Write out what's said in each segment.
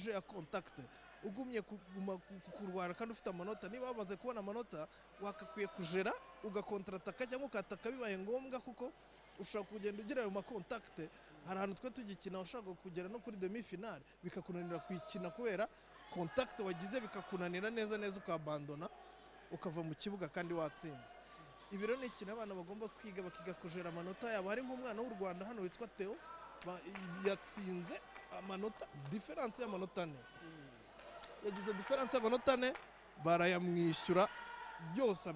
jeu ya contact, ugumye kuguma kurwana kandi ufite amanota. Niba wamaze kubona amanota, wakakwiye kujera ugakontrataka cyangwa ukataka bibaye ngombwa, kuko ushobora kugenda ugira ayo ma contact. Hari ahantu twe tugikina ushobora kugera no kuri demi finale bikakunanira kuyikina kubera contact wagize, bikakunanira neza neza, ukabandona ukava mu kibuga kandi watsinze. Ibi rero ni ikintu abana bagomba kwiga, bakiga kujera amanota yabo. Hari nk'umwana w'u Rwanda hano witwa Theo, yatsinze amanota, différence y'amanota 4, yagize différence y'amanota 4, barayamwishyura yose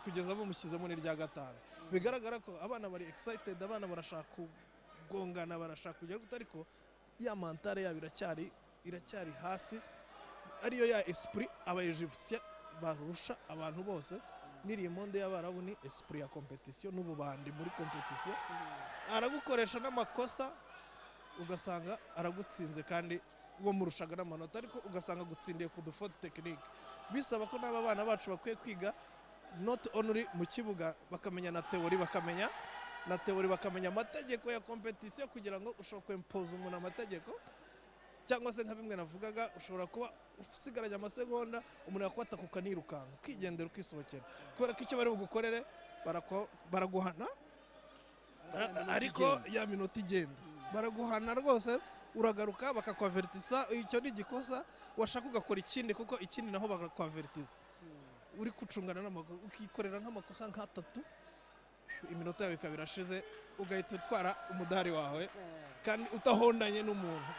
kugeza bamushyizemo n'irya gatanu. Bigaragara ko abana bari excited, abana barashaka kugongana, barashaka kugera gute, ariko ya mentale yabo iracyari hasi, ariyo ya esprit aba Egyptien barusha abantu bose. N'iriya monde y'Abarabu ni esprit ya competition n'ububandi muri competition. Aragukoresha n'amakosa, ugasanga aragutsinze kandi uwo murushaga n'amanota, ariko ugasanga agutsindiye ku du faute technique. Bisaba ko n'aba bana bacu bakwiye kwiga not only mu kibuga, bakamenya na théorie, bakamenya amategeko ya competition, kugira ngo ushobora kwempoza umuntu amategeko, cyangwa se nka bimwe navugaga, ushobora kuba usigaranye amasegonda, umuntu yakwataka ukanirukanka, ukigendera, ukisohokera, kubera ko icyo bari bugukorere baraguhana, ariko ya minota igenda baraguhana rwose, uragaruka bakakwavertisa. Icyo ni igikosa, washaka ugakora ikindi, kuko ikindi naho bakakwavertisa. Uri gucungana n'amaguru, ukikorera nk'amakosa nk'atatu, iminota yawe ikaba irashize, ugahita utwara umudari wawe kandi utahondanye n'umuntu.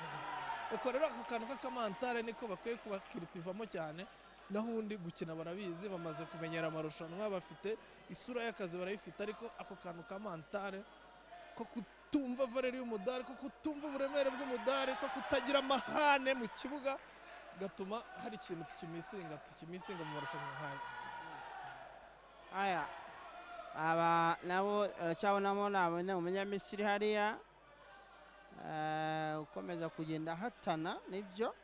Uko rero ako kantu k'aka mentale niko bakwiye kubakiritivamo cyane. Naho ubundi gukina barabizi, bamaze kumenyera amarushanwa, bafite isura y'akazi barayifite, ariko ako kantu ka mentale ko kutumva valeur y'umudari, ko kutumva uburemere bw'umudari, ko kutagira amahane mu kibuga, gatuma hari ikintu tukimisinga mu marushanwa nk'aya. Aya aba nabo aracyabonamo nabona umunyamisiri hariya ukomeza kugenda ahatana. Nibyo,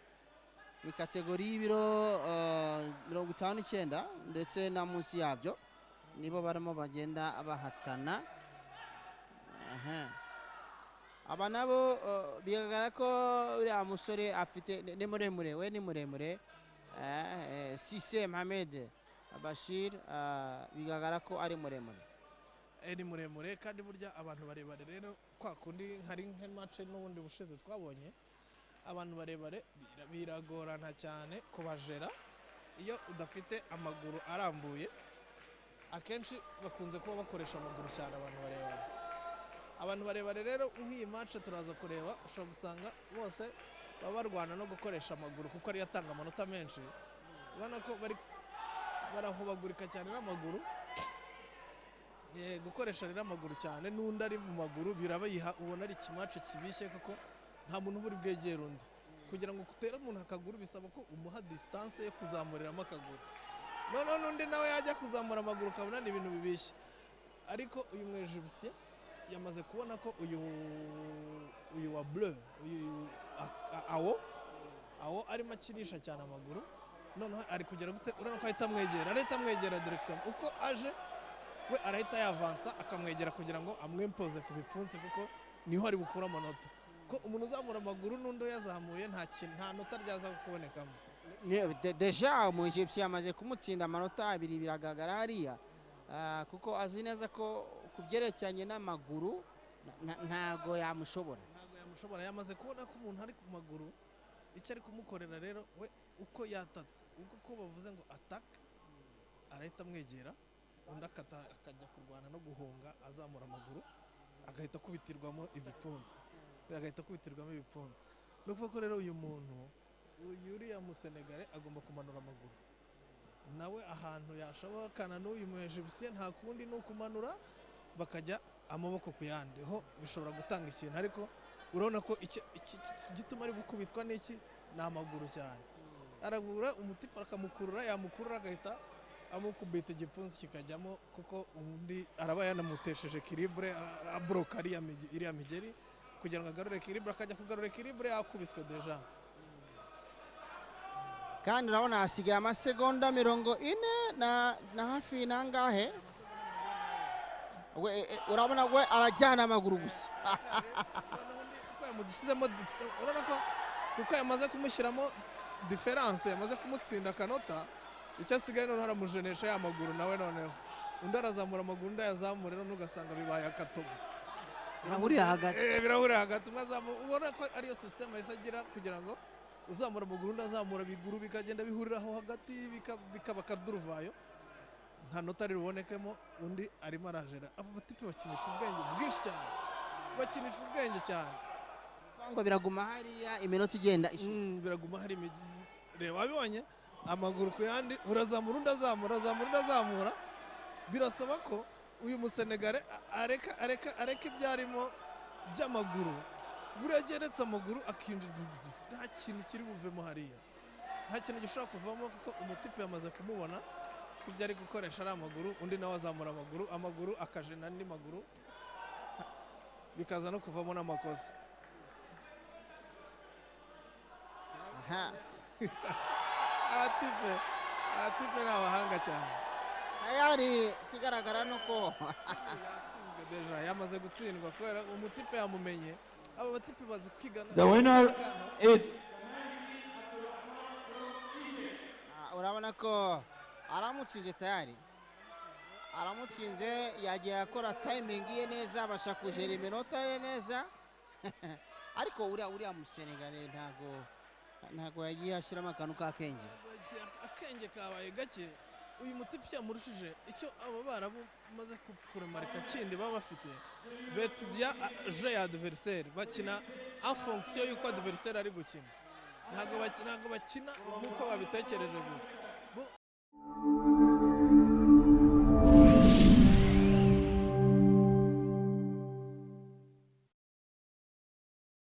ni catégorie y'ibiro 59 ndetse na munsi yabyo, nibo barimo bagenda bahatana. Aha. Aba nabo bigaragara ko uriya musore afite ni muremure, we ni muremure. Sise Mohamed Bashir, bigaragara ko ari muremure. Ni muremure, kandi burya abantu barebare rero, kwa kundi hari nka match n'ubundi bushize twabonye, abantu barebare biragorana cyane kubajera iyo udafite amaguru arambuye. Akenshi bakunze kuba bakoresha amaguru cyane abantu barebare. Abantu barebare rero, nk'iyi match turaza kureba, ushobora gusanga bose baba barwana no gukoresha amaguru, kuko ariyo atanga amanota menshi. Ubona ko bari barahubagurika cyane n'amaguru. Gukoresha rero amaguru cyane n'undi ari mu maguru birabayiha, ubona ari iki match kibishye, kuko nta muntu uba uri bwegere undi. Kugira ngo utere umuntu akaguru bisaba ko umuha distance yo kuzamuriramo akaguru, noneho n'undi nawe yajya kuzamura amaguru ukabona ni ibintu bibishye. Ariko uyu mw Égyptien yamaze kubona ko uyu wa bleu, uyu awo arimo akinisha cyane amaguru. Noneho ari kugera gute? Urabona ko ahita amwegera, arahita amwegera directement. Uko aje we arahita yavansa akamwegera kugira ngo amwempoze ku bipfunsi, kuko niho ari bukure amanota, ko umuntu uzamura amaguru n'undi uyazamuye nta kintu, nta nota ryaza kubonekamo. Déjà umu Egyptien yamaze kumutsinda amanota 2, biragaragara hariya. Kuko azi neza ko ku byerekeranye n'amaguru ntago yamushobora. Ntabwo yamushobora, yamaze kubona ko umuntu ari ku maguru icyo ari kumukorera. Rero we uko yatatse, ubwo ko bavuze ngo attaque, arahita amwegera, undi akata akajya kurwana no guhunga azamura amaguru, agahita akubitirwamo ibipfunsi, agahita akubitirwamo ibipfunsi. Ni ukuvuga ko rero uyu muntu, uyu uriya musenegare, agomba kumanura amaguru nawe ahantu yashobokana n'uyu mu Egyptien. Nta kundi ni ukumanura bakajya amaboko ku yandi, ho bishobora gutanga ikintu. Ariko urabona ko igituma ari gukubitwa n'iki ni amaguru cyane. Aragura umutipe akamukurura, yamukurura agahita amukubita igipfunsi kikajyamo, kuko undi araba yanamutesheje équilibre, abroka iriya migeri kugira ngo agarure équilibre, akajya kugarura équilibre yakubiswe déjà. Kandi urabona hasigaye amasegonda 40 na hafi nangahe. We, urabona we arajyana amaguru gusa. Kuko yamushyizemo, urabona ko Kuko yamaze kumushyiramo différence, yamaze kumutsinda akanota. Icyo asigaye noneho aramujenesha ya maguru nawe. Noneho undi arazamura amaguru, undi ayazamure, none ugasanga bibaye akatogo. Birahurira hagati. Birahurira hagati. Umwe azamura, ubona ko ariyo système yahise agira kugira ngo uzamura amaguru, undi azamura ibiguru, bikagenda bihurira aho hagati, bikaba akaduruvayo, nta nota ribonekemo. Undi arimo arajera. Aba batipe bakinisha ubwenge bwinshi cyane, bakinisha ubwenge cyane. Ngo biraguma hariya, iminota igenda ishira. Biraguma hari reba, wabibonye, amaguru ku yandi, urazamura, undi azamura, azamura, undi azamura. Birasaba ko uyu Musenegare areka ibyo arimo by'amaguru. Buriya ageretse amaguru akinjira, nta kintu kiri buvemo hariya, nta kintu gishobora kuvamo, kuko umutipe yamaze kumubona ko ibyo ari gukoresha ari amaguru. Undi nawe azamura amaguru, amaguru akajena andi maguru, bikaza no kuvamo n'amakosa. Aha. Abatipe ni abahanga cyane. Tayari ikigaragara ni uko yatsinzwe déjà, yamaze gutsindwa kubera umutipe yamumenye. Aba batipe bazi kwigana. The winner is Ah, urabona ko aramutsinze tayari, aramutsinze. Yagiye akora timing ye neza, abasha kujera iminota ye neza. Ariko uriya Musenegale ntago yagiye ashyiramo akantu k'akenge. Akenge kabaye gake. Uyu mutipe yamurushije icyo. Aba barabu maze kuremarika kindi, baba bafite betidiya jeu ya adversaire, bakina en fonction y'uko adversaire ari gukina. Ntabwo bakina nk'uko babitekereje gusa.